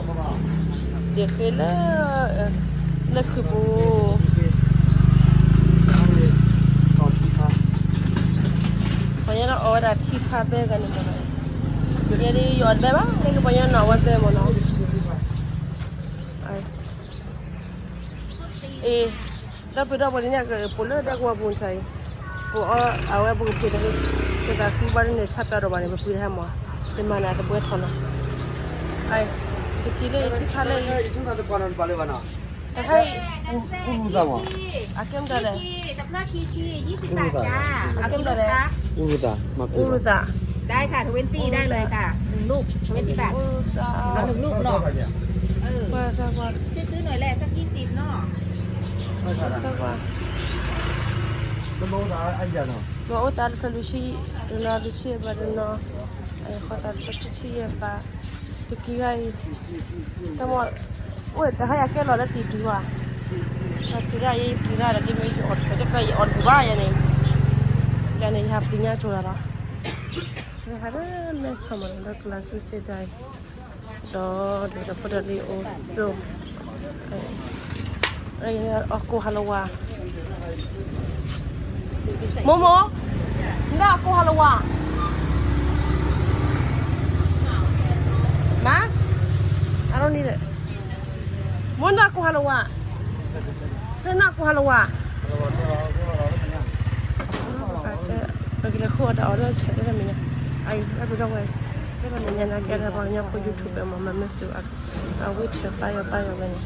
ဒ့ၣ်ဃ့လၢ လၢခုးပူၤ, ပှၤညီန့ၣ်အီၣ်ဝဲဒၣ်ထံဖးဘဲဂၤန့ၣ်မ့ၢ်နီၤ, ယဲဒၣ်ယအီၣ်တဘဲဘၣ်, လၢကပှၤညီန့ၣ်အီၣ်ဝဲဘဲမ့ၢ်နီၤ, အ့ ဒီပုၢ်ဒီဝဲၢ်န့ၣ် ကပူၤလၢဒဲကဝီၤပူၤဆါအံၤ, ပအီၣ်အဝဲပကပူၤတဂ့ၤ, ကသးသံဘၣ်န့ၣ် ဆၣ်ပျၢ်ဒိၣ်မးန့ၣ် ပပူၤတဟဲမး, ယမၤနၤတဘှဲထီၣ်နီၤ, အ တကံလၢအံၤ ထံခါလၢအံၤ, တခါအံၤ, အကဲမတၤလဲၣ်, အကဲမတၤလဲၣ်, အူရူသး, ได้ค่ะ twenty ได้เลยค่ะ หนึ่งลูก twenty บาท เอาหนึ่งลูกเนาะ เออ ซื้อหน่อยแหละ สักยี่สิบเนาะ ဘၣ်အိၣ်သးတဖျၢၣ်လွံၢ်ဆံ, တနီၤလွံၢ်ဆံဘၣ်တနီၤ, ဃီသးတဖျၢၣ်ခံဆံယဲၢ်ဘၣ်, တကံဂၤအံၤ, တၢ်မ့ၢ်, အိၣ်တဟါယကဲလီၤလၢတံၤဒုးဘၣ်, တံၤဒၣ်ယဲ တံၤဒၣ်ဒီး ဒ်မ့ၢ်ယအီၣ်တကဲယအီၣ်တပူၤဘၣ်ယဲန့ၣ်, ယဲန့ၣ် ယဟးပသ့ၣ်ညါကၠိၤလီၤ, ဟးလၢမဲဆီးမး ဒီးကလၤသူစ့ဒၣ်အံၤ, ဒီးဒိးဒီးဖိဒီးလံၤအိၣ်ဆိး, အကိးဟးလီၤဝါ, မိၢ်မိၢ်, နဒၣ်အကိးဟးလီၤဝါ, မါ, I don't need it, မိၢ်နဒၣ်အကိးဟးလီၤဝါ, နဒၣ်အကိးဟးလီၤဝါ ပကလဲၤဃုအီၣ်တၢ်အီၣ်လၢ ဆဲးတမံၤန့ၣ်, အအံၤ လၢပဒီဝဲ, လၢပမဲာ်ညါန့ၣ် ကဲလၢပှၤကညီဖိ YouTube မ့ၢ်မၤမ့ၢ်စၢၤအက, အဝံထၢၣ်ပာ်ယီၤပာ်ယီၤဝဲန့ၣ်,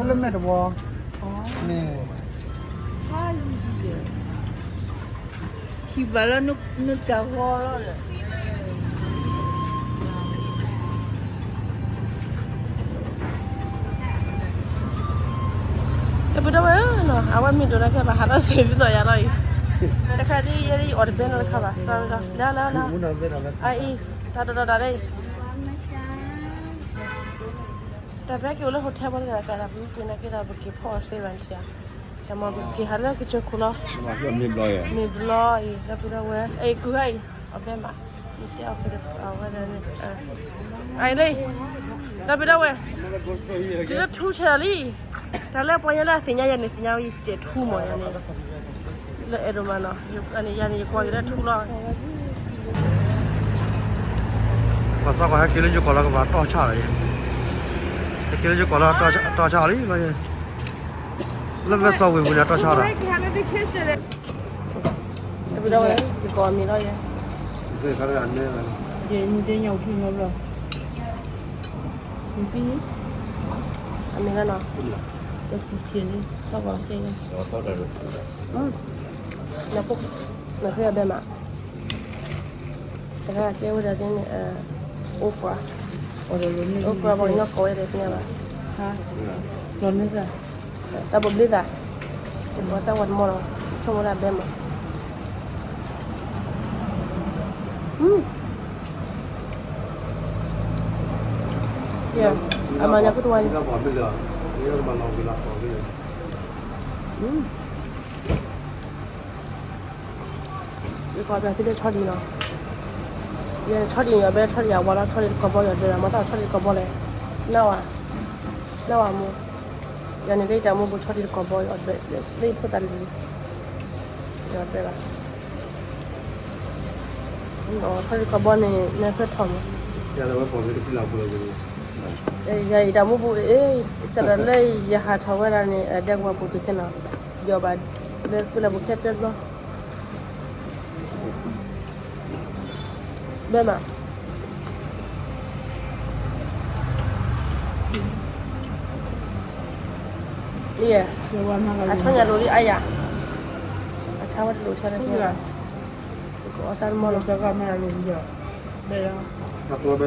လၢမဲာ်တဝီန့ၣ် ထံၣ်ဘၣ်လၢနတၢ်ဂီၤလီၤလၢ တပဒီဝဲဧၢနီၤ, အဝဲမ့ၢ်ဒိးန့ၢ်ကဲဘၣ် ဟးထီၣ်စံးဒ်သိးယၤလီၤအံၤ, တခါဒ်ယဲဒ်ယအီၣ်တဘဲနီတခါဘၣ် sorry လီၤ, လၢလၢလၢ, အအံၤ တၢ်ဒိးဒီးတၢ်ဒ်အံၤ, တၢ်ဘဲက့ၤအိၣ်လၢ hotel ဘၣ်တဂၤကဲဒၣ် ပမ့ၢ်ပှ့ၤန့ၢ်က့ၤဒီး ပက့ၤဖီအီၣ်သ့ဘၣ်ထံဧါ, တၢ်မ့ၢ်ပက့ၤဟးလၢကစၢၢ်ခိၣ်လီၤ, မ့ၢ်ဘျီအံၤ တပဒီဝဲ အံၤကုၤဟဲအံၤ အီၣ်ဘဲမး, နတဲအီၣ်ဖဲအဝဲဒၣ်န့ၣ်, အံၤလၢ, တပဒီဝဲ, တုၤလၢထူထဲလံ, တၢ်လၢပှၤညါလၢအသ့ၣ်ညါယၤန့ၣ် သ့ၣ်ညါဝဲယစဲးထူမးယၤန့ၣ်, လၢအဲၣ်ဒိးမးနီၤ, ယၤန့ၣ်ယကွၢ်က့ၤလၢထူလီၤ, ပှၤသီကွၢ်ဟဲက့ၤလၢယိၤကီၢ်လီၤကဘၣ်တီၢ်ဆၣ်လီၤ, ဟဲက့ၤလၢယိၤကီၢ်လီၤတီၢ်ဆၣ်လီၤ, လၢမဲဆီးဝ့ၢ်ပူၤန့ၣ် တီၢ်ဆၣ်လီၤ, တပဒီဝဲ ယကိးအမံၤလီၤယဲ, အမံၤလီၤနီၤ, သီကွၢ်ကဲ, နဖိ, နဃ့အီၣ်ဘဲမး, တခါကဲဝဲဒၣ်န့ၣ်, အိၣ်ကွၢ်, အိၣ်ကွၢ်ပှၤကညီကိးဝဲဒၣ်သ့ၣ်ညါဘၣ်, တၢ်ဘိးဘျ့သး, ယကိးစၢ်ဝဲတမီၢ်လီၤ, ဆိကမိၣ်ဒၣ်ဘဲမး, အမၤညါခိၣ်တဝါအံၤ, ယကိးပှၤသ့ၣ်လၢဆီဒံၣ်နီၤ, ယဆီဒံၣ်ယီၤဘဲ ဆီဒံၣ်ယဝါလီၤ ဆီဒံၣ်တကိးဘီယီၤဒဲး မၤတၢ်ဆီဒံၣ်တကိးဘီလဲၣ်, နၢ်ဝါ, နၢ်ဝါမိၢ်, ယၤန့ၣ်လၢယတၢ်မူပူၤ ဆီဒံၣ်တကိးဘီယီၤဒဲး လၢယဖိသၣ်လံၤ, ယီၤဒဲးဘၣ်, ဆီဒံၣ်တကိးဘီန့ၣ် နၢ်ဖျၢၣ်ထီၣ်မး, ယၤအံၤတၢ်မူပူၤအ့ၣ် စးထီၣ်လၢယဟးထီၣ်ဝဲဒၣ်န့ၣ် ဒဲကဝီၤပူၤတုၤခဲနီၤ, ယီၤဘၣ်လၢပလၢပူၤခဲတဘျီ ဘဲမး, အံၤ, အဆီညၣ်လိၤလံအါယၤ, အဆါဝဲတလိၣ်ဆါတၢ်, ယကအီၣ်ဆၣ်တမီၢ်လီၤ, ဘဲလီၤ, မ့ၢ်ဆီခါဘဲ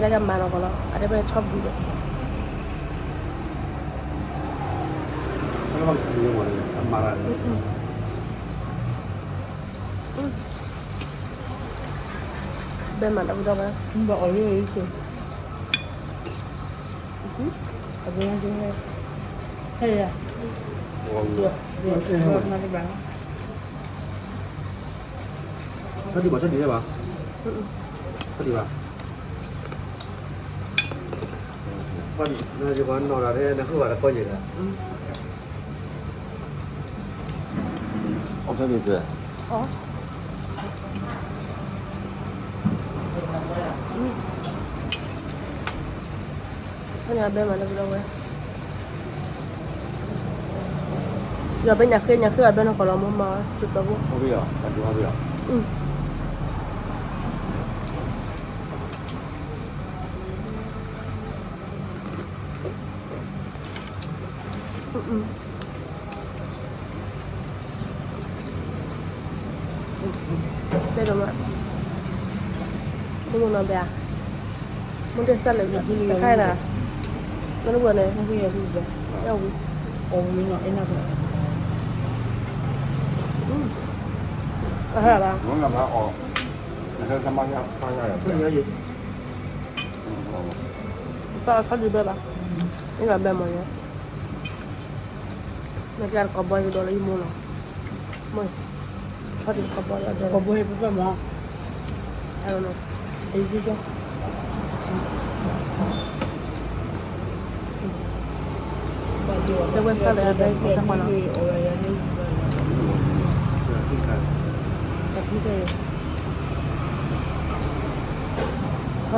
ဒၣ်ကမၤနီၢ်ကီၢ်လီၤ အတဘဲဆီဘုးဒီး, အမၤ ဘဲမၤတၢ်ဝံၤဒီးဝဲ, ဘၣ်အီၣ်ယိၣ်အံၤက့ၤ, အဘဲ, ဟဲယၤ, ဘၣ်, ထီၣ်ဒံးဘၣ်, ထီၣ်ဒံးဘၣ်, ထီၣ်ဒံးဘၣ်, ဘၣ်ယကနီၢ်ဒၣ်ထဲ နဃုဘၣ်တကီယဲၢ်ဒၣ် အီၣ်ဖဲမ့ၢ်ပှဲၤ, ဖဲန့ၣ်အဘဲမၤလၢကဒီးဝဲ, ယဘဲညၣ်ဃ့ညၣ်ဃ့အဘဲနီၢ်ကီၢ်လီၤမ့ၢ်မၤကၠိကၠိဖိ, အီၣ်ဘဲယီၤ, အီၣ်ဘဲယီၤ, ဘဲဒိၣ်မး, မ့ၢ်နီၢ်ဘဲဧါ, မ့ၢ်တစၢ်လၢတခါအံၤဒၣ်, မ့ၢ်တဝဲန့ၣ်, ယဝံၤ, အဟဲဘၣ်, ပၢ်ထီၣ်ဒံးဘဲဘၣ်, မ့ၢ်ဘဲမၤညါ မ့ၢ်ကဲတကိးဘီယဒိးလၢယမိၢ်လီၤ, မ့ၢ်, ထီၣ်ဒံးတကိးဘီယဒိး, ကိးဘီယပပၢ်မၤ, အဒိ, တဲဝဲစၢ်လၢအဘဲကိးစၢ်ကွၢ်လီၤ, ထီၣ်ယၤတ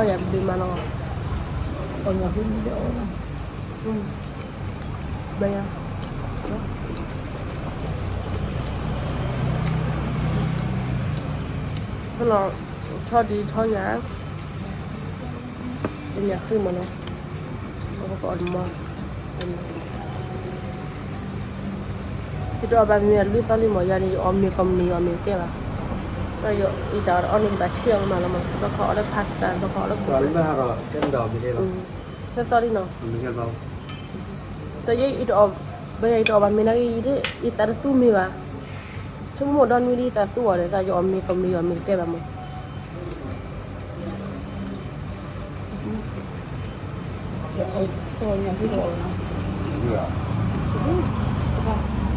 ဘ့ၣ်မးလီၤ, ဘဲယၤ, ဟဲလီၤ, ထီၣ်ဒံးထီၣ်ညၣ်, တညၣ်ဃ့မးနီၤ, ပကအီၣ်တမီၤ, ယတအီၣ်ဘၣ်မ့ၤလွံၢ်သီလံမး, ယၤန့ၣ် ယအီၣ်မ့ၤကိးမုၢ်နံၤ ယအီၣ်မ့ၤကဲဘၣ်, ဒီးယအီၣ်အံၤတၢ်အီၣ်န့ၣ် ယဘၣ်ဆံးအီၤမးလီၤမး, ဘၣ်ခီအီၣ်လၢ pasta, ဘၣ်ခီအီၣ်လၢ သီလံနီၤ, ဒီးယဲအံၤတအီၣ်, ဘၣ်ယၤအံၤတအီၣ်ဘၣ်မ့ၤနာ်က့, ယသးတသူမ့ၤဘၣ်, ဆိကမိၣ်ဒီနွံဒ်ယသးသူအီၤဒီး ယအီၣ်မ့ၤကိးမုၢ်နံၤ ယအီ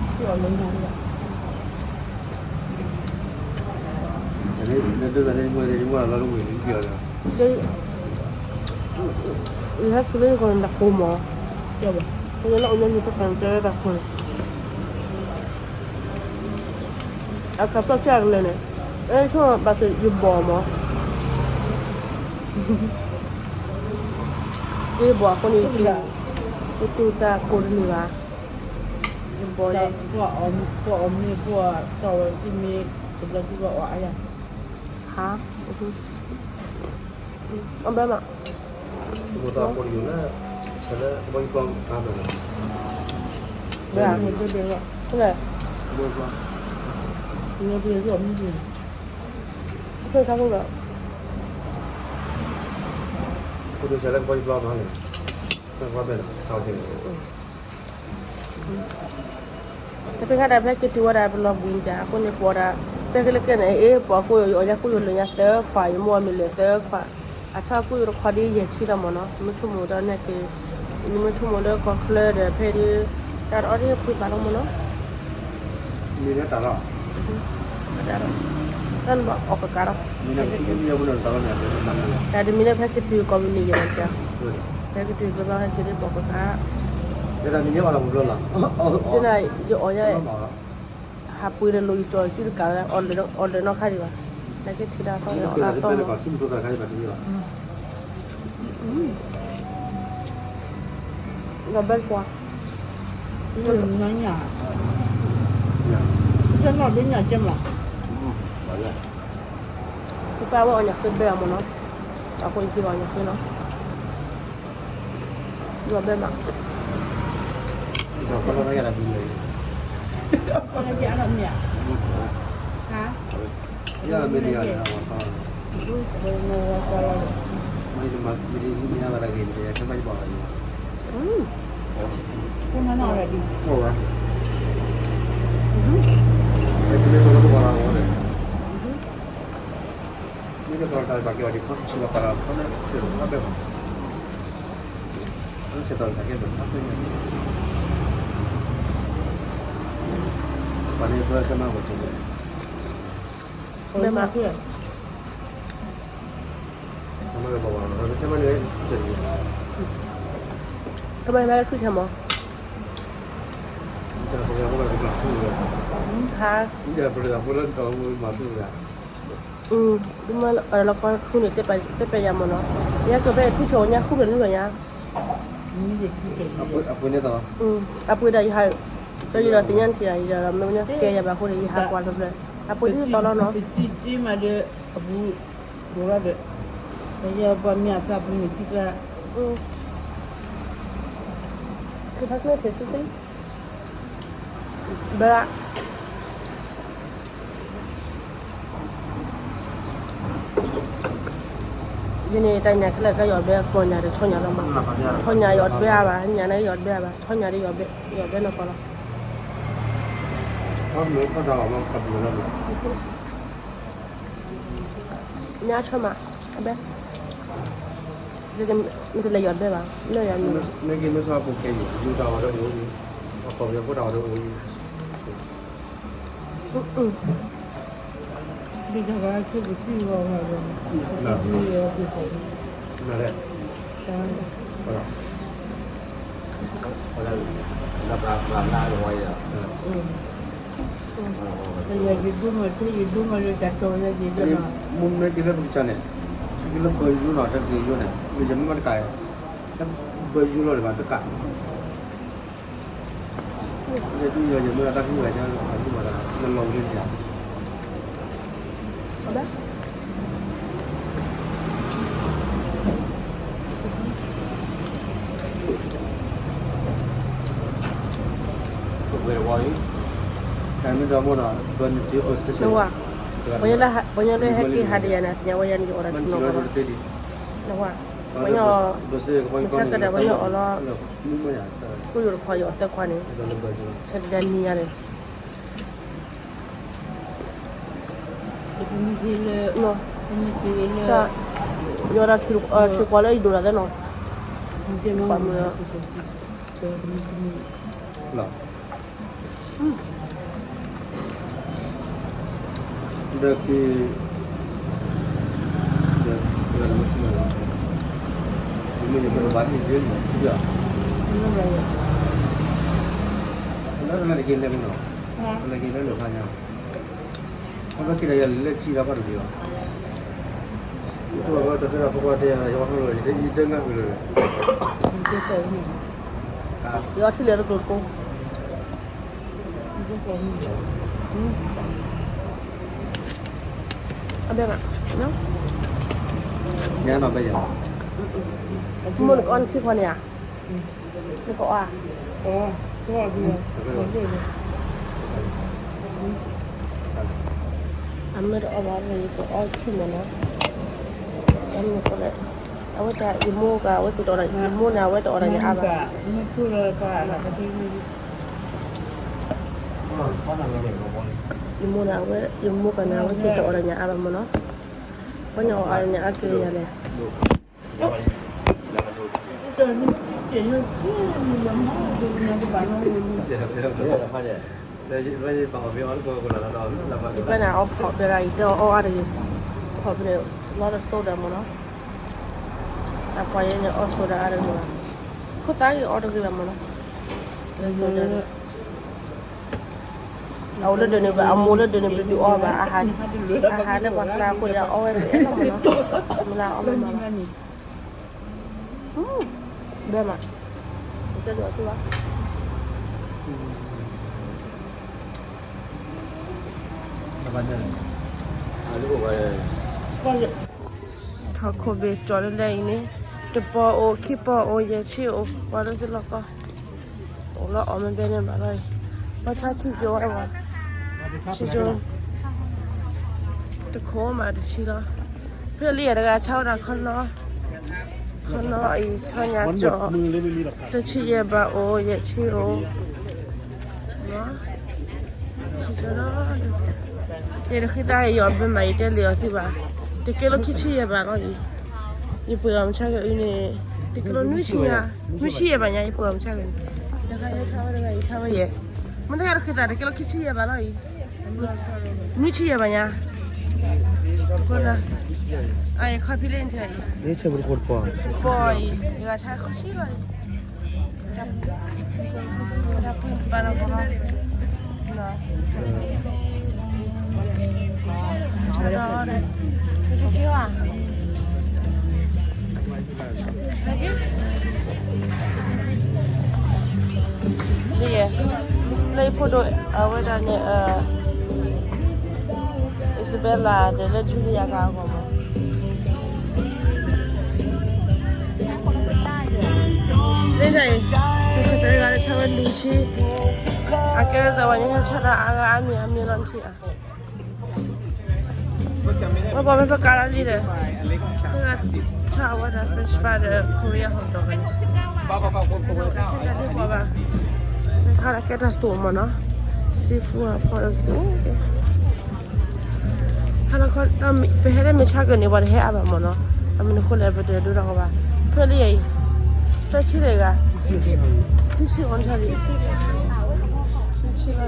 ၣ်မ့ၤကဲဘၣ်မး ယဟဲသူလ့ၣ်ကီးန့ၣ် တၢ်ကိးမး, ယလၢအိၣ်ညါန့ၣ် ပကတဲတၢ်ကိးန့ၣ်, အခါပျီဆံးအကလဲာ်န့ၣ်, အဲဆိဘၣ်သ့ၣ်ယဘီၣ်မး, ယဘီၣ်အဃိန့ၣ်, ယတူၢ်တၢ်ကိးတန့ၢ်ဘၣ်, ယဘီၣ်န့ၣ်, ပှၤအီၣ်မ့ၤပှၤတီၢ်ဝဲမ့ၤ, တဘျီတဘျီအီၣ်အါယၤ, ဟါ, အဘဲမး, ဘဲ, ဘဲ, ဘဲ, ဆၢခါဖိလီၤ, တခါဒၣ် ဖဲက့ၤတုၤဝဲဒၣ်ပလီၢ်ဘူးန့ၣ် အဃိန့ၣ် ပှၤဒၣ် ဖဲက့ၤလၢကဲန့ၣ် အ့ၣ် ပှၤကိးယိာ် အီၣ်ညါကိးယိာ်လၢညါသၢခွး, ယမိၢ်အမ့ၢ်လဲၤသၢခွး, အဆၣ်ကိးယိာ်တခွးဒ်ယဲၢ်ဆံလီၤမးနီၤ, မ့ၢ်ဆိကမိၣ်ဒီးန့ၣ်က့ၤ, မ့ၢ်ဆိကမိၣ်ဒီးကီၢ်ချၢဒီး ဖဲဒၣ် တၢ်တအီၣ်ဒ်ပှၤဘၣ်လီၤမးနီၤ, မ့ၢ်လၢတၢ်လီၤ, တၢ်လီၤ အီၣ်ကကးလီၤ, တၢ်တမံၤလၢဖဲက့ၤတုၤကိးမုၢ်နံၤယဲၢ်လီၤ, ဖဲက့ၤတုၤကဘျီဟဲက့ၤဒ်ပှၤကကး, တနံၤယအီၣ်လီၤ, ယအီၣ်ညါ ဟးပှ့ၤဒီးလိာ်ယကၠီၤစုတကးလၢ အီၣ်လၢၤနီၣ်ခါဒံးဘၣ်, နကထံၣ်တၢ်သီၣ်န့ၣ် အီၣ်လၢအသီၣ်မး, ဒီးဘဲပှၤ, ညါ, ညါ, ညါကဲမး, ပပၢ်ဝဲအီၣ်ညၣ်ဃ့ဘဲအီၤမးနီၤ, အဃိယက့ၤအီၣ်ညၣ်ဃ့နီၤ, ဒီးဘဲမး ကဲဒီးပှၤကဲအီၤဒ်ခီဆံးဆံးလီၤ ပှၤဒီးခီလၢဆဲးလီၤဖးဘဲမး, ဆဲးလီၤဖးကဲဘဲဖးဘဲ, ပှၤန့ၣ်ပၢဆၢမးပှၤကဲ, ဘဲမးဖဲ, မ့ၢ်ဘၣ်ဘၣ်ဆၢမးန့ၣ်, ကမၤဘၣ်လၢထူၣ်ဆဲးမး, ဟါ, လီၤကီထူၣ်န့ၣ် တပၢၢ်ယၤမးနီၤ, ယဲကၢၤဖဲထူၣ်ဆဲးဝဲညါ ဃုဖျၢၣ်နွံဖျၢၣ်ညါ, အပှ့ၤဒီးယဟး, ဒီးယဒီးသ့ၣ်ညါနထံၣ်ဧါ, ယဒီးမ့ၢ်ဝဲညါ scare ယၤဘၣ်အဃိန့ၣ် ယဟးကွၢ်ဖျၢၣ်ဖျၢၣ်, အပှ့ၤဒ်သိးလီၤနီၤ, အပူၤ, ပှၤမ့ၢ်အသးပူၤန့ၣ်ထံကျါ, Can you pass me a tissue, please? ဘၣ် ယန့ၣ် တၢ်ညၣ်ခဲလၢာ်ကဲယီၤဘဲ ကီၢ်ညၣ်ဒီးဆီညၣ်လီၤမး, ဆီညၣ်ယီၤတဘဲအါဘၣ်, ညၣ်န့ၣ်ယီၤတဘဲအါဘၣ်, ဆီညၣ်ဒီးယီၤဘဲနီၢ်ကီၢ်လီၤ, ညၣ်ဆီမး, အဘဲ, မ့ၢ်တလဲၤယီၤတဘဲဘၣ်, လၢယၤန့ၣ်, မ့ၢ်က့ၤမ့ၢ်ဆီဖိခဲအံၤ ယူၤတၢ်ဝဲတအိၣ်, အခီပညီဖိတၢ်ဝဲတအိၣ်, မ့ၢ်က့ၤလၢပကစၢ်န့ၣ်, က့ၤလၢဘၢယူၤနီၤ တၢ်စ့ယိန့ၣ်, ယမ့ၢ်မၤတကး, ဘၢယူၤလီၤဒံးဘၣ်တကး လၢဒုးယီၤယမ့ၢ်အတၢ်ဟံးဝဲဒၣ်လီၤ အဒုးဝဲဒၣ် လၢလီၤဝံၤလၢယၤ, တၢ်မ့ၢ်ဒီမ့ၢ်ဒီး ဘၢနတ့ police station နဝၤ, ပှၤညီလၢဟဲက့ၤဟးဒီးယၤန့ၣ် သ့ၣ်ညါဝဲယၤန့ၣ် ယအိၣ်ဒီးထူၣ်နီၢ်ကီၢ်လီၤ, နဝၤ, ပှၤညီ, မ့ၢ်ဆၢကတီၢ်ပှၤညီအီၤလီၤ, ကိယိာ်တခွးယိာ်အသၢခွးန့ၣ်, ဆၢကယၤနံၤညါန့ၣ် ယီၤဒၣ်ဆူၣ်ကွီၤလၢယဒိၣ်တၢ်သ့နီၤ, ပှၤမုၢ်လီၤ, ဒီးက့ၤ, ဒီး, ဒီး, လၢက့ၤလဲၤမုၢ်နီၤ, လၢက့ၤလၢလၢၢ်ဖးညါ အဘၣ်က့ၤဒီးယၤလၢလၢဆံဒီးပှၤတဒံးဘၣ်, ယထူၣ်ဘၣ်ဘၣ်တၢ်သ့ဒီးဖိခွါတဲယၤ ယအီၣ်ထီၣ်လီၤ ယတဂၤဃုာ်လၢာ်, ယအီထံလၢတကျိၤတကိး, အဘဲမး, ညါနီၤဘဲယၤ, မိၢ်နကအီနထံခွါန့ၣ်ဧါ, နကအီဧါ, အမ့ၢ်တအီဘၣ် ယကအီထံမ့ၢ်နီၤ, အဝဲတၢ်ယမိၢ်က အဝဲသ့ၣ်တအီၣ်, ယမိၢ်န့ၣ် အဝဲတအီၣ်တၢ်ညါအါဘၣ်, ယမိၢ်န့ၣ် အဝဲ, ယမိၢ်ကန့ၣ် အဝဲသ့ၣ်တအီၣ်တၢ်ညါအါဘၣ်မ့ၢ်နီၤ, ပှၤညီအီၣ်အီၣ်တၢ်ညါအါက့ၤယၤလဲၣ် ယပၢ်န့ၣ် အီဖီၣ်ဖဲဒၣ် ယတဲအီၣ်အီၣ်တဂ့ၤ, ဖီၣ်ဖဲန့ၣ် လီၤတစိဒၣ်မ့ၢ်နီၤ, အပှၤယဲန့ၣ် အီၣ်စိဒၣ်အါတဂ့ၤဘၣ်, ခိၣ်သၣ်ဂ့ၤအီၣ်တဂ့ၤဘၣ်မ့ၢ်နီၤ, လီၤတစိဒၣ်, အအိၣ်လၢဒၢးန့ၣ် အမိၢ်လၢဒၢးန့ၣ် ပဒုးအီၣ်ဘၣ်, အဟးလၢပှၤကျါအဃိဒီး အီၣ်ဝဲဖဲအလီၢ်မ့ၢ်နီၤ, မ့ၢ်လၢအီၣ်မ့ၢ်မးဘၣ် ဘဲမး, ကဲဒိးအီၣ်သ့ဘၣ်, ထီၣ်ခိၣ်ဘ့ၣ်ကၠီၤလၢလဲၣ်အံၤန့ၣ်, တပီၤအိၣ် ခံပီၤအိၣ် ယဲၢ်ဆံအိၣ် ပှၤလၢသ့ၣ်လီၢ်ကီၢ်, အိၣ်လီၤအီၣ်မ့ၢ်ဘဲန့ၣ်ဘၣ်လီၤအံၤ, ပှၤဆါဆံကၠိဝဲဝဲ, ဆံကၠိ တခိၣ်မးတဆံလီၤ, ဖဲလံယတဂၤဆါဝဲဒၣ်ခီနီၤ, ခီနီၤအံၤ ဆီညါကၠီၤ, တဆံယဲၢ်ဘၣ်အိၣ် ယဲၢ်ဆံအိၣ်, ဆံကၠီၤ, ယတဃံသးယီၤဘဲမး ယတဲလံအီၤသ့ဘၣ်, တကဲလၢခံဆံယဲၢ်ဘးလီၤအံၤ, ယပှ့ၤအီၤမုၢ်ဆါကနံၤအံၤန့ၣ်, တကဲလၢနွံဆံယဲၢ်, နွံဆံယဲၢ်ဘးညါ ယပှ့ၤအီၤမုၢ်ဆါကနံၤ, တခါယဲၢ်ဆါဝဲတဂၤ ယဆါဝဲယဲၢ်, မ့ၢ်တၢ်ဃ့သးတကဲလၢခံဆံယဲၢ်ဘးလီၤအံၤ, နွံဆံယဲၢ်ဘးညါ, အံၤခီဖံးလၢနထံၣ်အံၤ, ပီၤအံၤ ယဂၤဆါဃုဆံလီၤအံၤ လၢယဖိဒိၣ် အဝဲဒၣ်န့ၣ် Isabella ဒီးလၢ Julia ကဂီၢ်မး လၢန့ၣ် ယကသ့ဂၤလၢထၢဝဲလွံၢ်ဆံ, အကဲသးဝဲန့ၣ် ဟဲဆါတၢ်အါဂၤအါမံၤအါမံၤလီၤနထံၣ်ဧါ, ဝဲပှၤမ့ၢ်ပကးလီၤလံဒီး, ဆါဝဲဒၣ် French fry ဒီး Korea hot dog န့ၣ်, တခါလၢကဲတၢ်သိၣ်မးနီၤ, seafood အဖီဒီးသိၣ် ဟါလီၤခီ ပဟဲလၢမုၢ်ဆါကနံၤန့ၣ် ပှၤတဟဲအါဘၣ်မးနီၤ, အမနုၤအဃိလဲၣ် ပတဒိတၢ်ကီဘၣ်, ဖဲလၢယၤအံၤ သၢဆံတဂၤ, ခံဆံအီၤတၢ်လံ, ခံဆံလီၤ,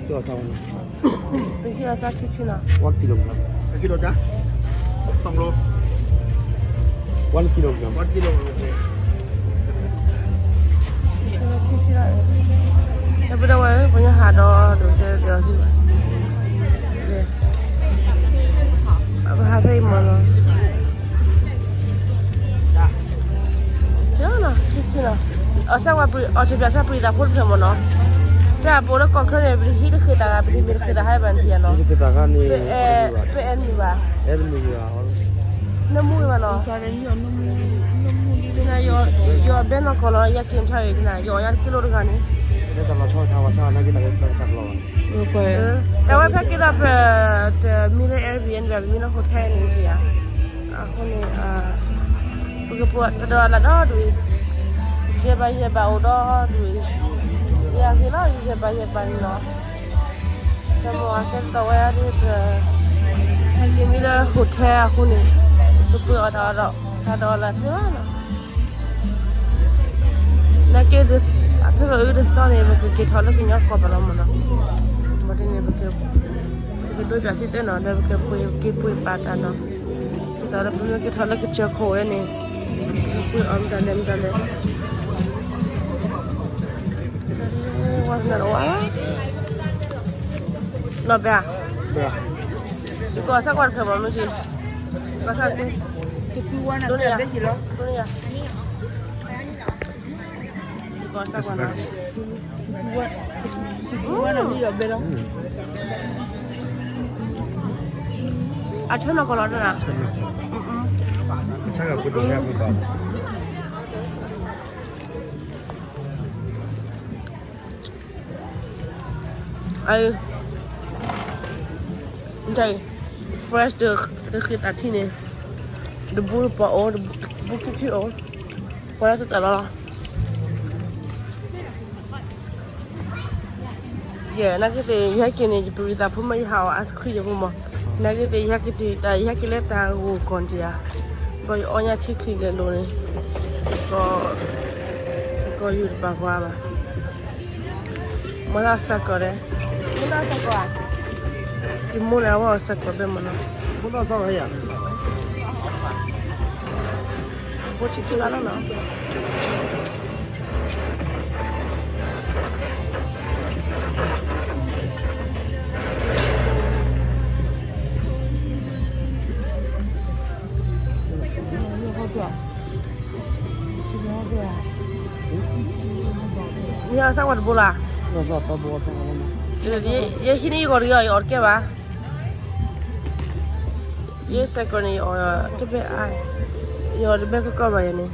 ပဟံးအီၤစၢ်ခံဆံနီၤ, one kilogram, one kilogram, one kilogram, ခံဆံလီၤ, တပဒိဝဲ ပညါဟးဒီး ဒိးတဲဒီးဟံၣ်ဘၣ်, ပဟးဖဲအံၤမးနီၤ နီၤ, အစၢ်ဝဲ အီစထြ့လယါ စၢ်ပှ့ၤသးဖိတဖျၢၣ်မးနီၤ, တၢ်အပိာ်လၢကီၢ်ချၢန့ၣ် ပတဟံးတဃ့သးဂၤ ပတမ့ၢ်တဃ့သးဟးဘၣ်နထံၣ်ဧါနီၤ, ပအဲၣ်နုာ်ဘၣ်, နမူဝဲဘၣ်နီၤ, ယီၤဘဲနီၢ်ကီၢ်လီၤ ယၤက့ၤထီၣ်အံၤ ယီၤအီၤညါတကံလိတဂၤန့ၣ် တၢ်ဝဲဖဲက့ၤထီၣ်ဖဲ တမံၤလၢ Airbnb ဘၣ် ပမံၤလၢ hotel န့ၣ်ဧါ, အဃိန့ၣ် ပကပှ့ၤတဒီးလၢဒီဒူၣ်, ယဲၢ်ဘးယဲၢ်ဘးအိၣ်ဒီဒူၣ်, ယၤက့ၤလီၤ ယဲၢ်ဘးယဲၢ်ဘးန့ၣ်လီၤ, တၢ်မ့ၢ်အကဲတၢ်ဝဲဒၣ် ဟဲက့ၤမံလၢ hotel အဃိန့ၣ်, ပကပှ့ၤအီၤတၢ်ဒီး တၢ်ဒီးလၢသ့ဘၣ်နီၤ နာ်က့ ဖဲပအုတသီန့ၣ် ပကက့ၤထီၣ်လၢကညီကီၢ်ပူၤလီၤမးနီၤ, ဘၣ်ဒ်န့ၣ် ပကဒိပၠးစံသ့နီၤ ဒီးပကပှ့ၤက့ၤပှ့ၤပာ်တၢ်နီၤ, ဒ်သိးဒီးပမ့ၢ်က့ၤထီၣ်လၢကစၢၢ်ခိၣ်ဝဲန့ၣ်, ပှ့ၤအီၤမတၤလဲၣ်မတၤလဲၣ်, ဝါသနာတဝါ, နီၢ်ပဲဧါ, ယကီၢ်စၢ်ကွၢ်တဖျၢၣ်မးမ့ၢ်ဆ့, ကီၢ်စၢ်ကွၢ်, ဒိၣ်န့ၢ်ယၤ, ဒိၣ်န့ၢ်ယၤ အဆၢနီၢ်ကီၢ်လီၤတၢ်, ဆၢကပှ့ၤဒိၣ်ညါပှ့ၤဘၣ်, အ, တၢ်အံၤ fresh တဃ့သးထံန့ၣ်, တဘူးတပှၢ်အိၣ်, တဘူးထံထံအိၣ်, ပှၤလၢတၢ်လီၤလီၤ ယဲၢ် နာ်က့သ့ၣ် ယဟဲက့ၤန့ၣ် ယပရံသးဖိမ့ၢ်ယဟးအီၤ ice cream ယဖိမး, နာ်က့သ့ၣ် ယဟဲက့ၤတၢ် ယဟဲက့ၤလၢတၢ်ဂိၢ်ကီၢ်တယၤ, ဘၣ်ယအီၣ်ညါထံချံလဲၤလိၤန့ၣ်, ကီၢ်, ကီၢ်ယူၢ်တပာ်ကွၢ်ဘၣ်, မ့ၢ်လၢအစၢ်ကီၢ်ဒဲး, ယမိၢ်န့ၣ် အဝဲအီၣ်စၢ်ကီၢ်ဘဲမးနီၤ, ဘိထံခံဂၤလီၤနီၤ မ့ၢ်အစၢ်ဝဲတဘိလၢ်, ယဟံးန့ၢ်ယဂီၢ်တဂ့ၤအီၤ ယအီၣ်တကဲဘၣ်, ယစဲးကီးန့ၣ် ယအီၣ်တဘဲအါ, ယအီၣ်တဘဲကီကီဘၣ်ယၤန့ၣ်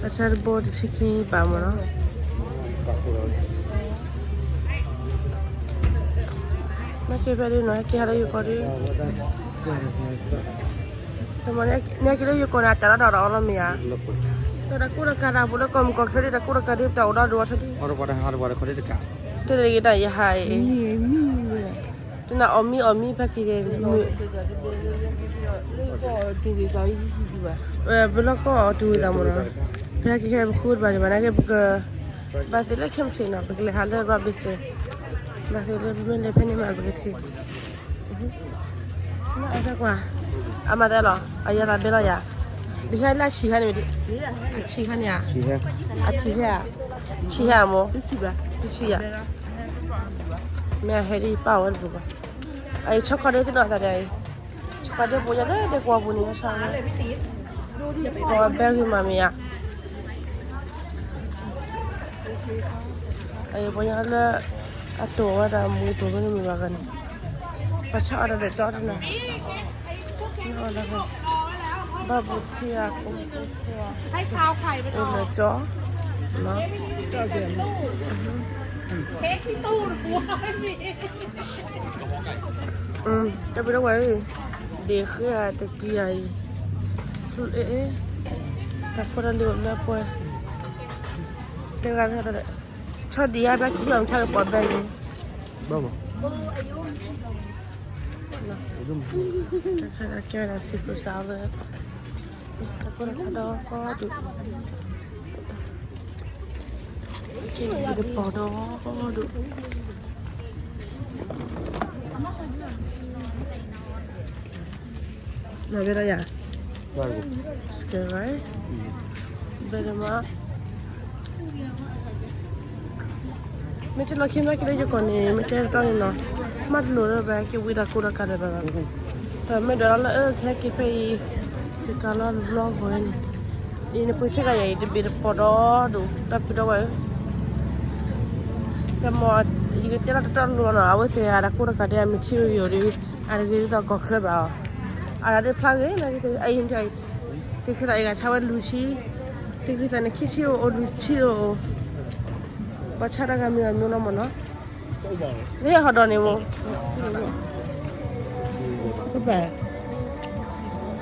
အဆၢတဘိတဆံခံဘးမးနီၤ, မ့ၢ်က့ၤဖဲဒ်နီၤ ဟဲက့ၤဟးလၢယိၤကီၢ်ဒ်, တမ့ၢ်န့ၣ် ဟဲက့ၤလၢယိၤကီၢ်န့ၣ် အတၢ်လီၤတၢ်အီၣ်လီၤမ့ၢ်ဧါ, တၢ်တၢ်ကူတၢ်ကၤတၢ်ပူၤလၢကီၢ်မုၢ်ကီၢ်ချၢဒ် တၢ်ကူတၢ်ကၤဒ် တၢ်အိၣ်ဒီးဒိၣ်ဝဲထီၣ်ဒ်, တၢ်တဂ့ၤတၢ်ယဟးအံၤ, တနၤအီၣ်မံအီၣ်မံဖဲက့ၤဂ့ၤန့ၣ် ပလီၢ်ကီၢ်အီၤတုၤဝံၤသးမ့ၢ်နီၤ, ပဟဲက့ၤခဲပဃုတဘၣ်ဒံးဘၣ်နာ်က့ ပက ဘၣ်သ့ၣ်လၢခဲမုၢ်ဆ့ၣ်နီၤ ပကလဲၤဟးလၢ Robinson, ဘၣ်သ့ၣ်လၢပမ့ၢ်လဲၤဖဲန့ၣ်မးပကထံၣ်, နအီၣ်ကွၢ်, အမၤသးလီၤ အယၤသးဘဲလီၤယၤ, ဒ်ဟဲလၢဆံးခါန့ၣ်, အဆံးခါန့ၣ်ဧါ, အဆံးဟဲဧါ, အဆံးဟဲဧါမိၢ်, တဆံယၤ, မ့ၢ်ဟဲဒ်ယပၢ်ဝဲတပူၤဘၣ်, အအံၤ ဆီခီဒ့သ့ၣ်နီၣ်သးဒ်အံၤ, ဆီခီဒ့ပူၤယၤဒဲဒဲကွီၢ်ပူၤန့ၣ် ဆီဝဲ, ပှၤဘဲဂ့ၤမးမ့ၢ်ဧါ အံၤပှၤညီလၢ အတိာ်ဝဲဒၣ်မူတိာ်ဝဲန့ၣ်မ့ၢ်ဘၣ်ဂၤန့ၣ်, ပှၤဆါအီၤဒီးဒီးကၠီတနၤ, ဘၣ်ဘူးထံအကိး, အိၣ်လၢကၠီ, တၢ်ပတဝဲ, ဒ့ဃ့တကံၢ်အံၤ, တၢ်ဖိတၢ်လံၤအိၣ်လၢပှဲၤ, တဂၤ ဆီဒံးယါဘၣ်ထံအီၤ မဆါကပီၤဘဲန့ၣ်, တၢ်ခါကဲဝဲဒၣ် seafood salad, တၢ်ဖိတၢ်လံၤဒီးကီဒိၣ်, ကဲတပီၤဒီးကီဒိၣ် နဘဲလီၤယၤ, scary, ဘဲဒမး, မ့ၢ်တလီၢ်ခံမ့ၢ်က့ၤလၢယိၤကီၢ်န့ၣ် မ့ၢ်ကဲတတီန့ၣ်နီၤ, မ့ၢ်တလိၣ်လၢဘၣ်က့ၤဝံတၢ်ကူတၢ်ကၤဒီးဘၣ်, ဒီးမ့ၢ်ဒွးလီၤလၢအခဲက့ၤဖဲအံၤ, ယကၤလီၤတဘျီဂီၤန့ၣ်, အံၤနပှ့ၤဆ့ကၤယၤအံၤ တဘ့ၣ်တပီၤဒီးဒိၣ် တၢ်ဖုးဒီးဝဲ တမ့ၢ် ယကတဲလီၤတတီတလိၤနီၤ, အဝဲသ့ၣ်အတၢ်ကူတၢ်ကၤဒဲး material ဒ် အတဂ့ၤဒ်သိးကီၢ်ချၢဘၣ်အီၤ, အတၢ်ဒ်ဖျါဂ့ၤ အံၤ တခီသးအံၤဂၤဆါဝဲလွံၢ်ဆံ, တခီသးန့ၣ်ခံဆံအိၣ် အိၣ်လွံၢ်ဆံအိၣ်, ပှၤဆါတၢ်ဂၤမံၤဂၤမံၤလီၤမ့ၢ်နီၤ, လၢဟီၣ်ဒီးန့ၣ်မ့ၢ် ကဘၣ်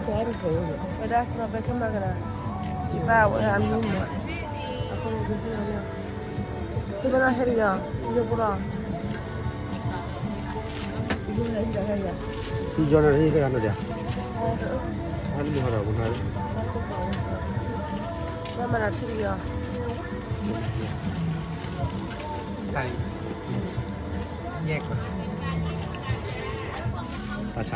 ဝဲဒၣ်ဒီးဘဲကမၤကနၤ, ယဘၣ်ဝဲအမံၤမ့ၢ်, အဃိန့ၣ် ယဘၣ်ဟဲလီၤ, ယိဖိလီၤ, ယိဖိလီၤ, ယိဖိလီၤ, ဘၣ်မၤတၢ်ထံလီၤ, တၢ်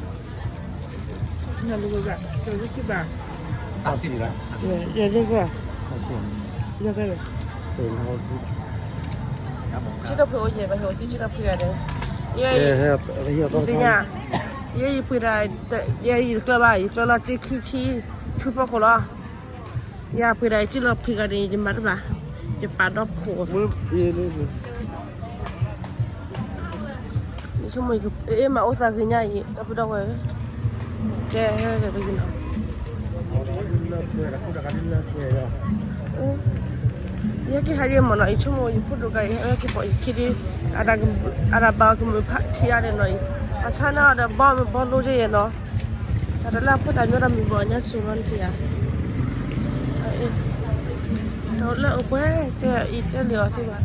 ဆါ ကၠံၣ်ထီၣ်ဖှံအိၣ်ယဲၢ်ဘၣ် ဟဲအိၣ်ကၠံၣ်ထီၣ်ဖှံဂၤဒီး, ယဲယပှ့ၤတၢ်, ယဲယကျၢၤဘၣ် ယကျၢၤလီၤစ့ခံဆံ ဆူဖီခိၣ်လီၤ, ယပှ့ၤတၢ်ယကၠံၣ်လီၤဖှံဂၤန့ၣ် ယမၤတဘၣ်, ယပာ်ဒီဖှိၣ် ယဆိကမိၣ် အ့ မၤအိၣ်သးဂ့ၤညါအံၤ တၢ်ဖုဒီဝဲၢ်, ကဲ ဟဲက့ၤနီၤ, ယဟဲက့ၤဟးယဲၢ်မ့ၢ်နီၤ ယဆိကမိၣ် ယဖိဒိၣ်ကါအံၤ ဟဲက့ၤပိာ်ယခံဒုး, အတၢ်ဘၣ်ကမုာ်ဖးဆံးအါန့ၣ်နီၤအံၤ, အဆါန့ၢ်အီၤဒီးဘီမုၢ်ဘီလိယဲၢ်နီၤ, တၢ်တလၢအဖိသၣ်မ့ၢ်ဒီးမုၢ်ဘီညါစိၤလီၤနထံၣ်ဧါ, တၢ်လၢအပှဲၤတဲအံၤတဲလံအီၤသ့ဘၣ်,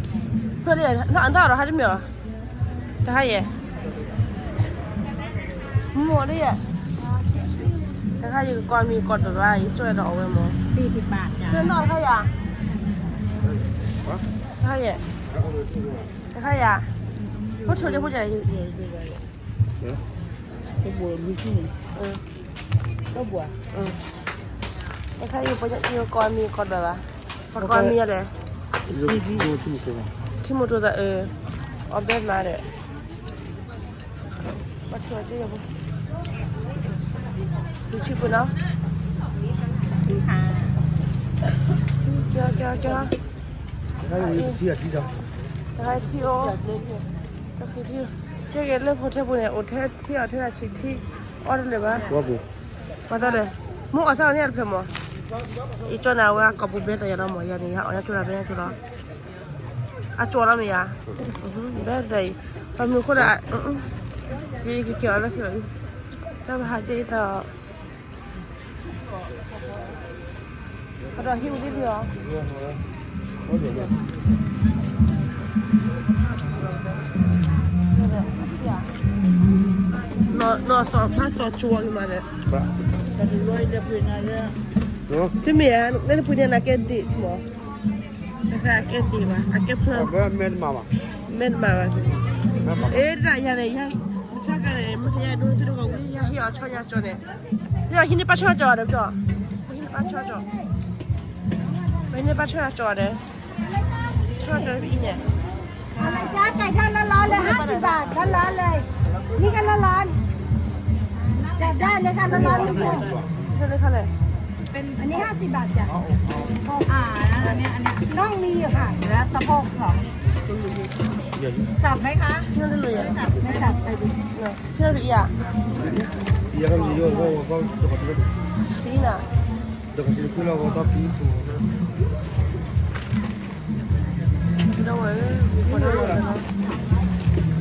ဖျိလံ နအီၣ်ဒီးဟးတမ့ၢ်အီၤ တခါယဲၢ်, မိၢ်လၢယဲၢ်, တခါယကကွၢ်မံၤကီၢ်တဘၣ် ယကၠိဒီးအဝဲမ့ၢ်, တခါယဲၢ်, တခါယဲၢ်, တခါယဲၢ်, ဖိထိၣ်လၢဖိယဲၢ်, တခါယကကွၢ်မံၤကီၢ်တဘၣ်, ပကွၢ်မံၤလဲၣ်, ထံမူတိၢ်သးအၢ, အီၣ်ဘဲမးဒီး ပထူၣ်တ့ၢ်ယၤပူၤ, လူၤဆံပူၤနီၤ, ကဲကဲကဲ, တခါထံအိၣ်, တခါထံ, ကဲက့ၤလၢဖိထဲပူၤန့ၣ် အိၣ်ထဲထံအီၣ်ထဲတၢ်ဆံးထံ, အီၣ်တလၢာ်ဘၣ်, ပှၤတၢ်လဲၣ်, မိၢ်အီၣ်ဆၣ်အီၤန့ၣ်တဖျၢၣ်မး, ယကၠိန့ၣ် အဝဲအကီၢ်ပူၤဘဲတၢ်ယၤလီၤမး ယၤန့ၣ် ယဟးအီၣ်ညါကၠိလၢဘဲညါကၠိလီၤ အကၠိလီၤမ့ၢ်ယၤ, ဘဲတၢ်အံၤ, ပမုၢ်ဃိဒၣ်, ယကက့ၤအီၤလၢခံအံၤ, တၢ်ပဟးဒ့ၣ်သီ, ဒီးဟံၣ်အူဒ့ၣ်လံအီၤ, နီၢ်စီၤဖးစီၤကၠီက့ၤမးဒီး, တမ့ၢ်ဧါ, လၢနပူၤန့ၣ် နကဲဒ့ၣ်မး, တခါအကဲဒ့ၣ်ဘၣ်, အကဲဖျၢၣ်, မဲာ်တမၤဘၣ်, အ့ တၢ်ယၤန့ၣ်, ယၤ, မဆါကန့ၣ် မ့ၢ်ယၤဒိသုတဂီၤဝံၤ ယၤဟ့ၣ်အီၤဆီယၤကၠီန့ၣ်, ယဟံးန့ၢ်ပၢ်ဆီကၠီဒီး, ဟံးန့ၢ်ပၢ်ဆီကၠီ, ဟံးန့ၢ်ပၢ်ဆီကၠီဒီး, ဆီကၠီန့ၣ်, အမ့ၢ်ကၢ်ကဲထီၣ်လၢလီၤလၢ ห้าสิบบาท လၢလီၤလၢ, မ့ၢ်ကလၢလီၤ, ကၢ်ဒၣ်လၢကလၢလီၤလၢ, အန့ၣ် ห้าสิบบาท จ้ะ, อันนี้ห้าสิบบาท จ้ะ, อ่า อันนี้ อันนี้ น่องมีอยู่ค่ะ แล้วสะโพกสอง สับไหมคะ ไม่สับ ไม่สับ ไปดู เชื่อหรือยัง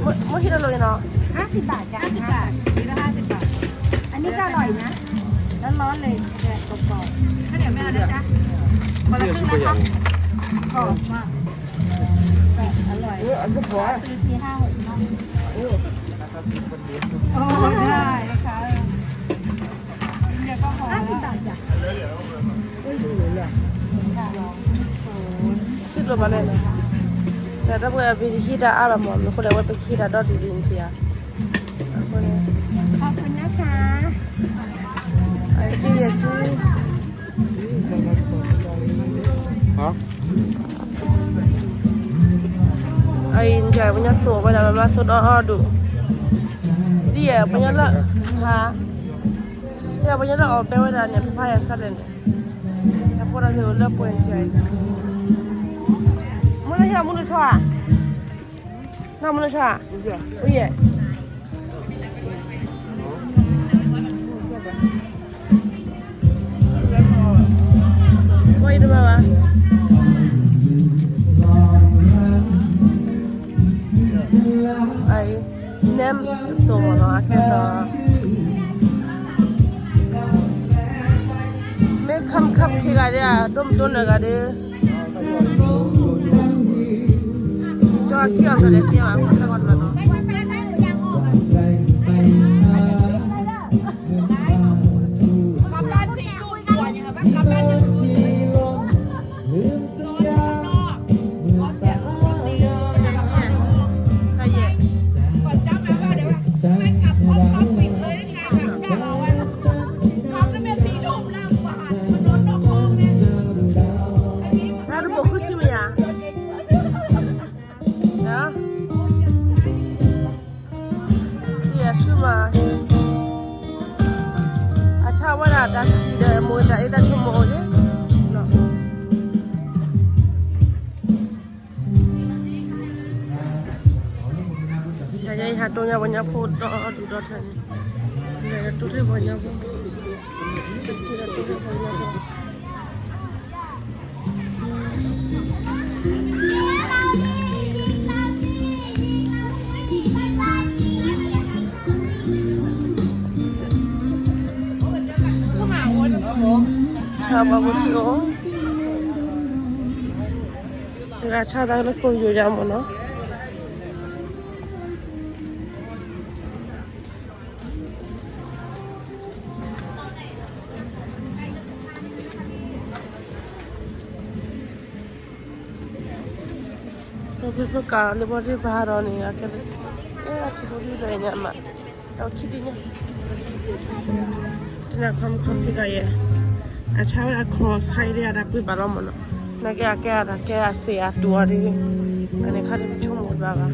မ့ၢ်ဟံးတလိၣ်နီၤ, ห้าสิบบาท จ้ะ ห้าสิบบาท ชิ้นละห้าสิบบาท อันนี้ก็อร่อยนะ ร้อนๆเลย แบบกรอบๆ ข้าวเหนียวไม่เอานะจ๊ะ คนละครึ่งนะคะ กรอบมาก แบบอร่อย ซื้อทีห้าหกเนาะ โอ้ ได้ค่ะ ห้าสิบบาทจ้ะ သိၣ်လိဘၣ်လဲၣ်, တၢ်တၢ်ပှဲၤအပဟံးတၢ်အါလီၤမး, မ့ၢ်ဃိလဲၣ် အဝဲပဟံးတၢ်ဒီဒ်ဒ်နထံၣ်ဧါ, အဃိန့ၣ် ขอบคุณนะคะ အကံယကံ, အံၤ ပှၤညီသိၣ်ဝဲဒၣ်လၢမၤသိၣ်ဒီဒူၣ်, ဒ်ယဲ ပှၤညီလၢ, ဟါ, ဒ်ယဲ ပှၤညီလၢအီၣ်ဘဲဝဲဒၣ်န့ၣ် ဖးဖးယၤဆါလဲၣ်န့ၣ်, တၢ်ဖိတၢ်လံၤအိၣ်လၢပှဲၤထံၣ်အံၤ, မုၢ်လၢဟံၣ်မုၢ်လၢဆီဧါ, နီၢ်မုၢ်လၢဆီဧါ, ဝံၤယဲ ဝံၤတဘၣ်ဘၣ်, အံၤ နဲသိၣ်မ့ၢ်နီၤ အကဲသိး, မ့ၢ်ခမ်းခမ်းခံဂၤဒၣ် ဒိၣ်မးဒိၣ်နဂၤဒၣ်, ကၠီခံအီၤကလဲၤကဲဘၣ် တၢ်ကီတဘၣ်နီၤ. တၢ်တဘိးခုဆံမ့ၢ်ယါ, ယဲဆူမး, အဆၣ်ဝဲဒၣ်တၢ်ထံၣ်ဒီး မိၢ်တၢ်အ့ၣ်တၢ်ဆိကမိၣ်အိၣ်လံ, ယဲယဟးတိၢ်ညါပှၤညီဖိဒီဒူၣ်ဒီထၢန့ၣ်, ယဲတိၢ်ထဲပှၤညီဖိ, ယဲတိၢ်ထဲပှၤညီဖိ ဆၣ်ဘၣ်ဖိထံအိၣ်, တဂၤဆၣ်တၢ်လၢကိၣ်ယိၤယါမ့ၢ်နီၤ. ဒီးဖုဖုကၤလၢဘီဒံးဘၣ်ဒီးန့ၣ် အကဲလၢ, အဲ အထူးဘိဒံးလၢညါမး, ဒီးခံဒံးညါ, တနၤခီမခီဖံကၤယဲ, အဆါဝဲဒၣ် cross ခါအံၤဒ်အတၢ်ပှ့ၤဘၣ်လီၤမ့ၢ်နီၤ, နာ်က့အကဲအတၢ်ကဲအစ့အတူအီၤဒ်, အန့ၣ်ခါဒ်ပဆိကမိၣ်တဘၣ်ဘၣ်.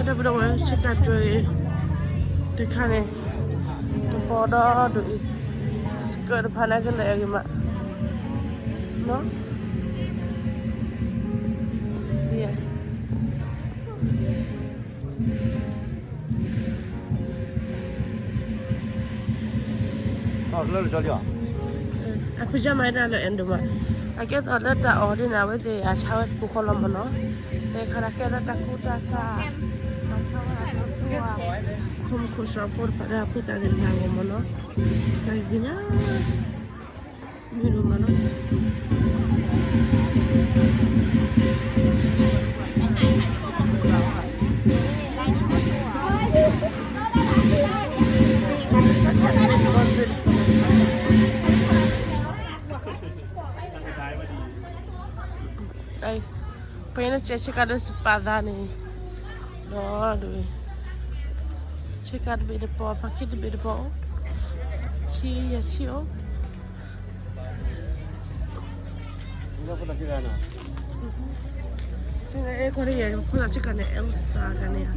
တၢ်ပဒီဝဲဆ့ကၤတၢၢ်အံၤ, တခါန့ၣ်, တဘီဒီဒူၣ်အံၤ, စကၢၣ်တဖၣ်န့ၣ်ကလဲၤအဂ့ၤမး, နီၤ, အဖုကၢ်မၤတၢ်လၢအဲၣ်ဒိးမး, အကဲသိးလၢတၢ်အီၣ်ဒ်န့ၣ် အဝဲသ့ၣ်အဆါဝဲတပူၤဃီလီၤမ့ၢ်နီၤ, တခါဒၣ်ကဲလၢတၢ်ကူတၢ်ကၤ, အဆါဝဲအတၢ်ကူအ, ခိၣ်မုၣ်ခိၣ်စှီၤဖိတဖၣ်ဒီးအဖိသၣ်သ့ၣ်တဖၣ်အဂီၢ်မ့ၢ်နီၤ, သးကညါ မ့ၢ်ဒိၣ်မးနီၤ. ပှၤလၢကဲဆ့ကၤဒီးစပာ်သးန့ၣ်, ဒီးဒ် ဆ့ကၤတဘ့ၣ်တပီၤ, ဖါခ့တဘ့ၣ်တပီၤအိၣ်, ဆံယဲၢ်ဆံအိၣ်. အဲခွါတယဲၢ်ဖိသၣ်ဆ့ကၤန့ၣ် Elsa ကန့ၣ်,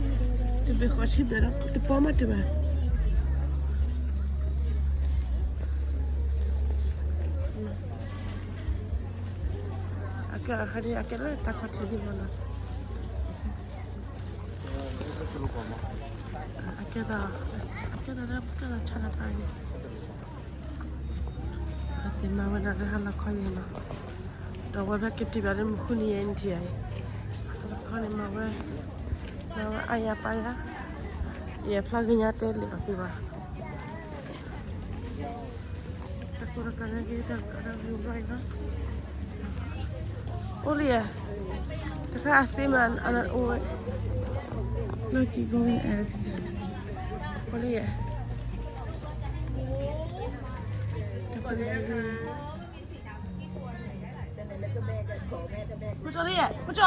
တဘ့ၣ်ဃီဆံဘျဲၣ်ဒီး တပီၤမးတဘၣ်. အကဲအခါန့ၣ် အကဲလၢတၢ်ခီၣ်ထံးန့ၣ်မ့ၢ်နီၤ, အကဲသိး, အကဲသိးလၢကဲသိးဆါတၢ်ဖးန့ၣ်, အသ့ၣ်မၤဝဲဒၣ်လၢဟါလီၤခီယဲၢ်နီၤ, ဒီးဝဲဖဲကတံၢ်ဘၣ်လၢမုၢ်ဃုနံၤယဲၢ်နံၣ်ထံၣ်အံၤ, ဟါလီၤခီန့ၣ်မၤဝဲ, မၤဝဲအါယၤပါယၤ, ယဖျါဂ့ၤညါတဲလံအသ့ၣ်ဘၣ်. တၢ်ကိၢ်တၢ်ဂီၤန့ၣ်က့ၤ တၢ်ကရၢမိၢ်ဘျီအံၤလီၤ. အိၣ်လံဧါ, တခါအစ့မး အအိၣ်ဝဲ, လီၢ်ကံၢ်ကိးဝဲ Alex, အိၣ်လံဧါ. ခိၣ်ကၠီလံဧါ, ခိၣ်ကၠီ.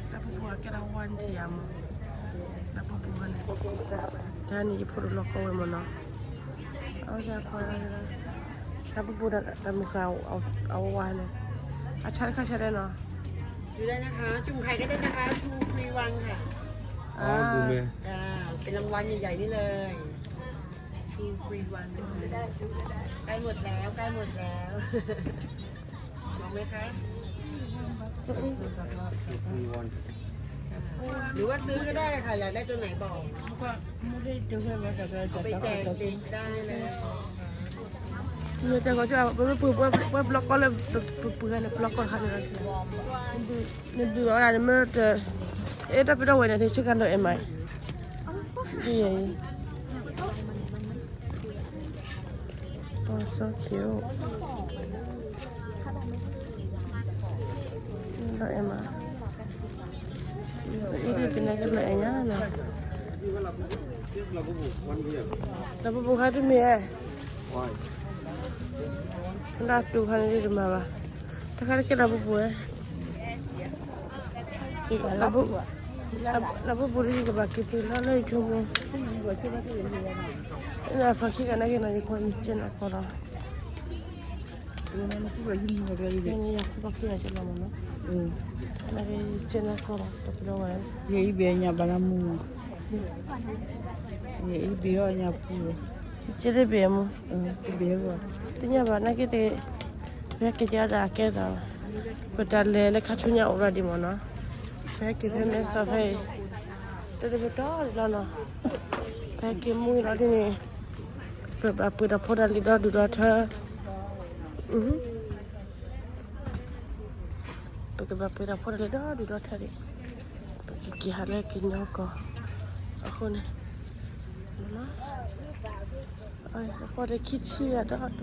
တၢ်ပူၤပူၤအကဲဒၣ်ဝါနထံၣ်ယါမး, တၢ်ပူၤပူၤန့ၣ်, တၢ်န့ၣ်ယဖိတလီၤကီဝဲမးနီၤ, အဝဲဒၣ်, တၢ်ပူၤပူၤတၢ်မုၢ်ဃၢ်အဝါန့ၣ်, အဆါတခါဆါဒဲးနီၤ, ယူၤဒဲးနခါ, จุ่มไข่ก็ได้นะคะ two free one ค่ะ, อ๋อ ดูไหม จ้า เป็นรางวัลใหญ่ๆนี่เลย two free one นะคะ ใกล้หมดแล้ว ใกล้หมดแล้ว ลองไหมคะ หรือว่าซื้อก็ได้ค่ะ อยากได้ตัวไหนบอก เอาไปแจกเด็กได้เลย မ့ၢ်တဲကီး ပမ့ၢ်ပှ့ၤပှဲၤဘျီကီၢ်လၢပပှ့ၤန့ၣ် ဘျီကီၢ်ခါန့ၣ်လီၤ, နဘုးအီၣ်ဒၣ်န့ၣ်မ့ၢ်တ, အဲၣ်တၢ်ပဒီဝဲန့ၣ် သုဆ့ကၤဒီးအဲၣ်မး, ဒ်အံၤ, အီ so cute, ဒီးအဲၣ်မး, အံၤဒ်ကနဲကဘျီအဲၣ်ညါနီၤ, လၢပပူၤခါတမ့ၢ်အဲၣ် လၢတူၢ်ခါန့ၣ်ဒ်တမၤဘၣ်, တခါတကဲလၢပပူၤဝဲ, လၢပပူၤဒ်ယကဘၣ်က့ၤတုၤလီၤလၢယဆိကမိၣ်, လၢဖီခံကနာ်က့ၤနီၤ ယကွၢ်ယကဲနၤကီၢ်လီၤ, ယဃုဘၣ်ခံဂၤကလီၤမးနီၤ, နာ်က့ၤယကဲနၤကီၢ်လီၤ တပဒီဝဲ, ယအံၤဘဲညါဘၣ်လၢမူ, ယအံၤဘဲအီၣ်ညါပူၤ, ယကဲတဘဲမူ, တဘဲ, တညါဘၣ်နာ်က့ၤတ, ပဟဲက့ၤကဒီးအကဲသိး, ပတၢ်လဲၤလၢခါဆူညါအိၣ်ရၤဒံးမးနီၤ, ပဟဲက့ၤဖဲမဲစီၤဖဲအံၤ, တၢ်တပတီၢ်လီၤနီၤ, ပဟဲက့ၤမူအံၤလီၤဒ်န့ၣ်, ပဘၣ်ပှ့ၤဒီးဖိတၢ်လံၤဒီဒူၣ်ဒီထၢ, ပကဘၣ်ပှ့ၤဒီးဖိတၢ်လံၤဒီဒူၣ်ဒီထၢဒံး, ပကက့ၤဟးလၢကညီကီၢ်, အဃိန့ၣ်, အဃိန့ၣ်ခံဆံယၤဒီး,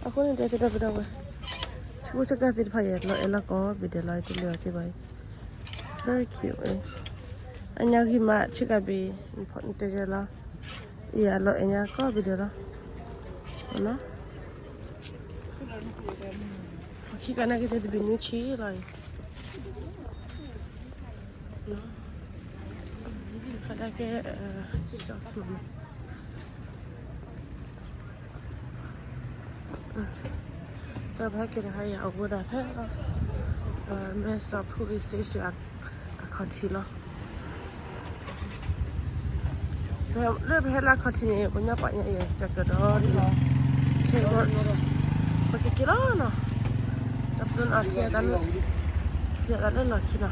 အဃိန့ၣ် တဲသဒီပုၢ်ဒီဝဲၢ်, ဆူကါသ့ၣ်တဖၣ်ယဲၢ်လီၤအဲၣ်လီၤကီး ဘ့ၣ်ဒဲးလီၤတလၢာ်အီၤသ့ၣ်ဘၣ်အံၤ, very cute, အညါဂံၢ်မးဆ့ကၤဘ့ၣ်, တဲယဲၢ်လီၤ, ယဲၢ်လီၤအဲၣ်ညါကီးဘ့ၣ်ဒဲးလီၤ, ခံကနာ်က့ၤတဲတဘ့ၣ်နွံဆံလီၤအံၤ ခါဒၣ်ကဲ, တၢ်ဖဲက့ၤတခါအံၤ အဝဲဒၣ်ဖဲ, မဲစီၤ police station အခီၣ်ထံးလီၤ. လၢပဟဲလၢအခီၣ်ထံးန့ၣ် ပညီပှၤညါအံၤစဲးကဒီးဒ်လီၤ, ခဲဂီၤ, ပကက့ၤလီၤနီၤ, တၢ်ပျိနီၤထံအသးလၢ, ထံအသးလၢလီၢ်ခံနီၤ,